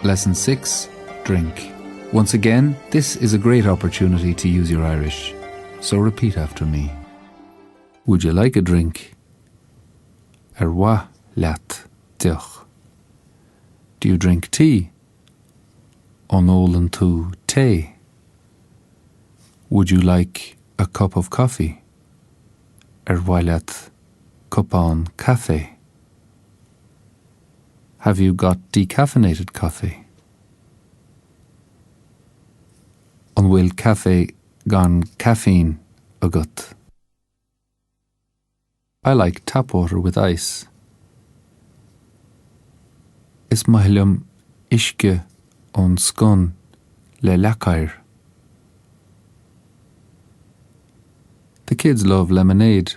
Lesson 6 Drink. Once again, this is a great opportunity to use your Irish, so repeat after me. Would you like a drink? Ar mhaith leat deoch. Do you drink tea? An ólann tú tae? Would you like a cup of coffee? Ar mhaith leat cupán caife? Have you got decaffeinated coffee? An bhfuil caife gan caiféin agat? I like tap water with ice. Is maith liom uisce ón scon le leac oighir. The kids love lemonade.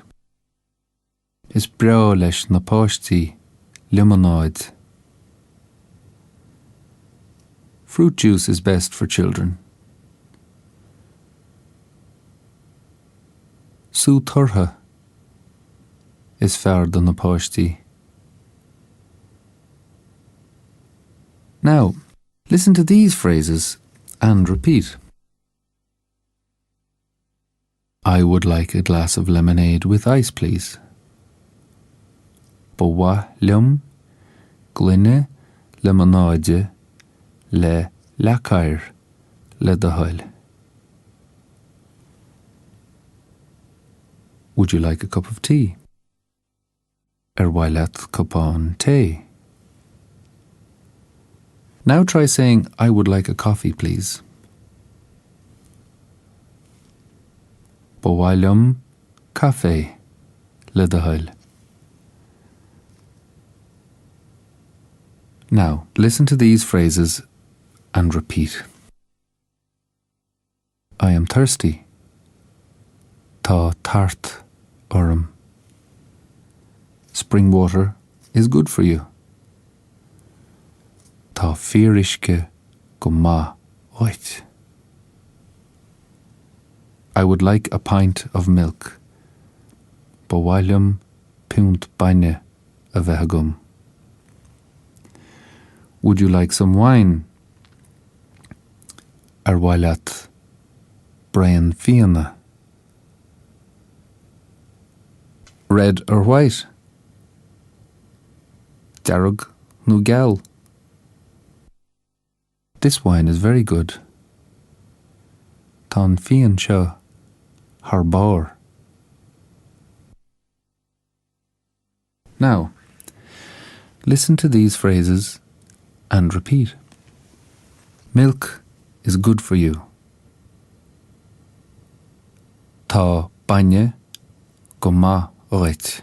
Is breá leis na páistí liomanáid. Fruit juice is best for children. Sú tortha is fearr do na páistí. Now, listen to these phrases and repeat. I would like a glass of lemonade with ice, please. Ba mhaith liom gloine liomanáide le leac oighir le do thoil. Would you like a cup of tea? Ar mhaith leat cupán tae? Now try saying I would like a coffee, please. Ba mhaith liom caife le do thoil. Now, listen to these phrases and repeat. I am thirsty. Tá tart orm. Spring water is good for you. Tá fíoruisce go maith dhuit. I would like a pint of milk. Ba mhaith liom piúnt bainne a bheith agam. Would you like some wine? Ar mhaith leat braon fíona? Red or white? Dearg nó geal? This wine is very good. Tá an fíon seo thar barr. Now, listen to these phrases and repeat. Milk is good for you. Tá bainne go maith dhuit.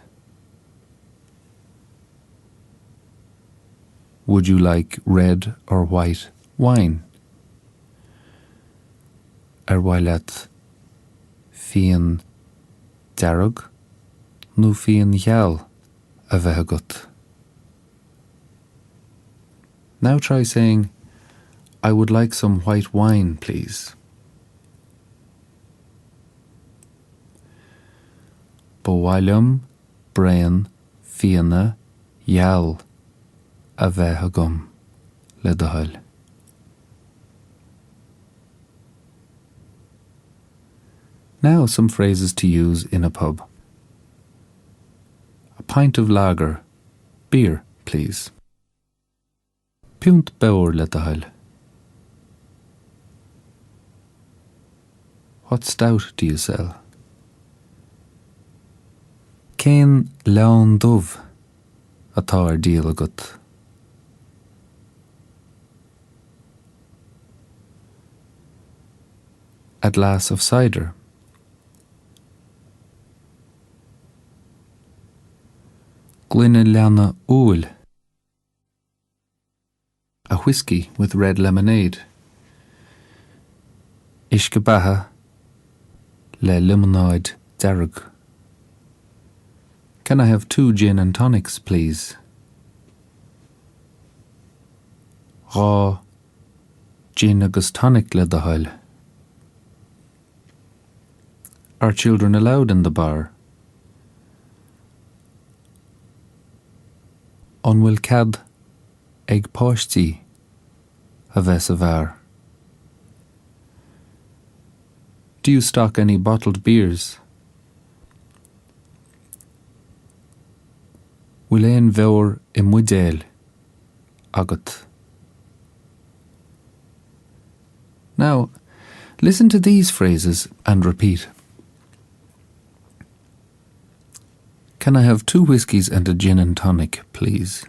Would you like red or white wine? Ar mhaith leat fíon dearg nó fíon geal a bheith agat? Now try saying, I would like some white wine, please. Ba mhaith liom braon fíona gheal a bheith agam, le do thoil. Now some phrases to use in a pub. A pint of lager, beer, please. Piúnt beoir le do thoil. What stout do you sell? Cén leann dubh atá ar díol agat? A glass of cider. Gloine leanna úill. A whiskey with red lemonade. Uisce beatha le liomanáid dearg. Can I have two gin and tonics, please? 2 gin agus tonic le do thoil. Are children allowed in the bar? An bhfuil cead ag páistí a bheith sa bheár. Do you stock any bottled beers? Bhfuil aon bheoir i mbuidéil agat? Now, listen to these phrases and repeat. Can I have two whiskies and a gin and tonic, please?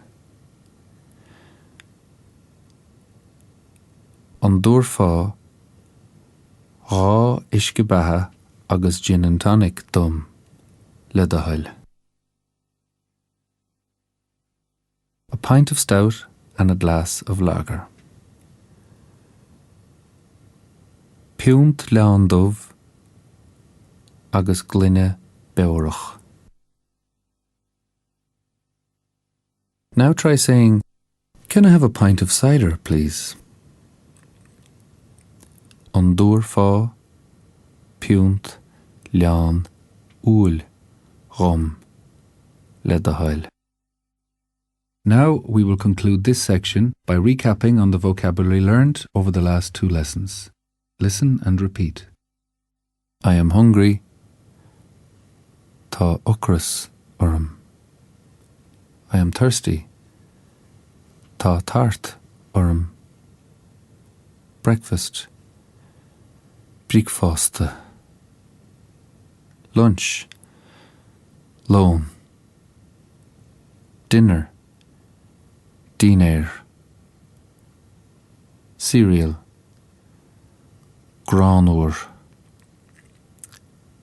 An dtabharfá 2 uisce beatha agus gin and tonic dom, le do thoil? A pint of stout and a glass of lager. Piúnt leann dubh agus gloine beorach. Now try saying, Can I have a pint of cider, please? An dtabharfá piúnt leann úill dhom, le do thoil? Now we will conclude this section by recapping on the vocabulary learned over the last two lessons. Listen and repeat. I am hungry. Tá ocras orm. I am thirsty. Tá tart orm. Breakfast. Bricfeasta. Lunch. Lón. Dinner. Dinnéar. Cereal. Grán úr.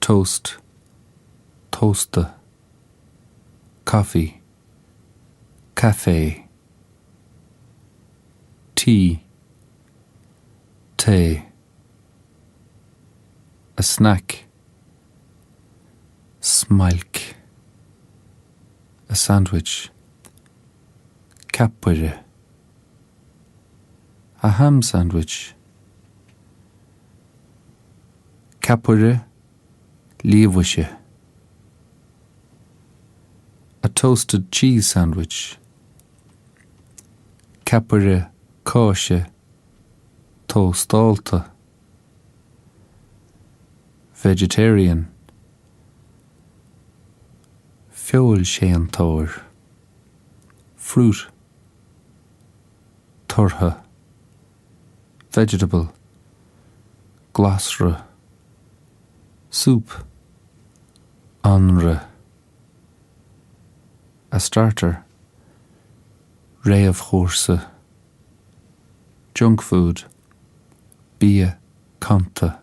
Toast. Tósta. Coffee. Caife. Tea. Tae. A snack. Smailc. A sandwich. Ceapaire. A ham sandwich. Ceapaire liamhaise. A toasted cheese sandwich. Ceapaire cáise tóstálta. Vegetarian. Feoilséantóir. Fruit. Tortha. Vegetable. Glasra. Soup. Anraith. A starter. Réamhchúrsa. Junk food. Bia canta.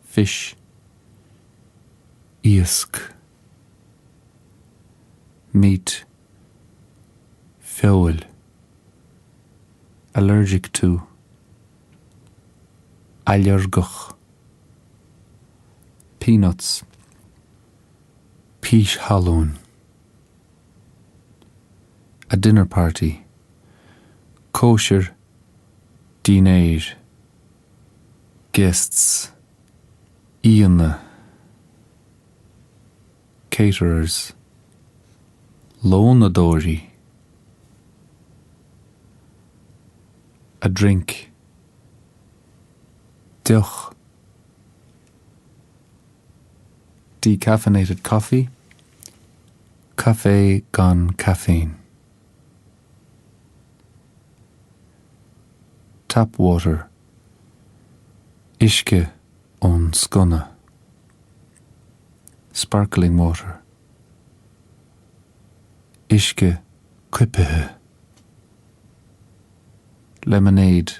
Fish. Iasc. Meat. Feoil. Allergic to. Ailléirgeach. Peanuts. Pís thalún. A dinner party. Cóisir dinnéir. Guests. Aíonna. Caterers. Lónadóirí. A drink. Deoch. Decaffeinated coffee. Caife gan caiféin. Tap water. Uisce ón sconna. Sparkling water. Uisce coipthe. Lemonade.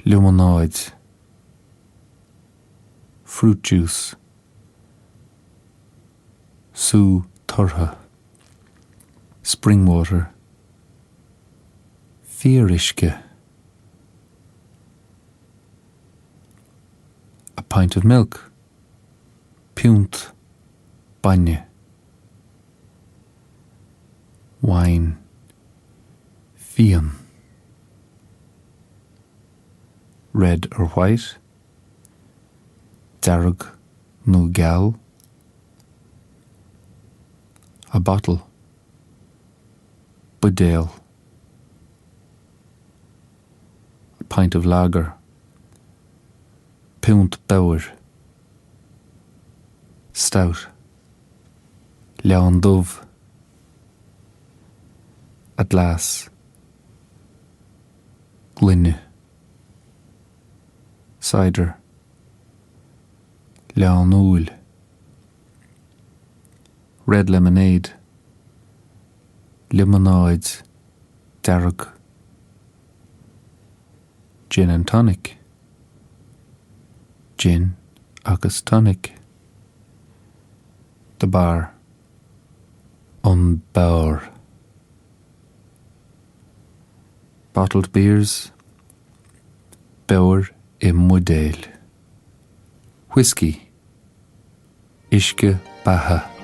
Liomanáid. Fruit juice. Sú tortha. Spring water. Fíoruisce. A pint of milk. Piúnt bainne. Wine. Fíon. Red or white? Dearg nó geal? A bottle. Buidéal. Pint of lager. Piúnt beoir. Stout. Leann dubh. A glass. Gloine. Cider. Leann úll. Red lemonade. Liomanáid dearg. Gin and tonic. Gin agus tonic. The bar. An beár. Bottled beers. Beoir i mbuidéil. Whiskey. Uisce beatha.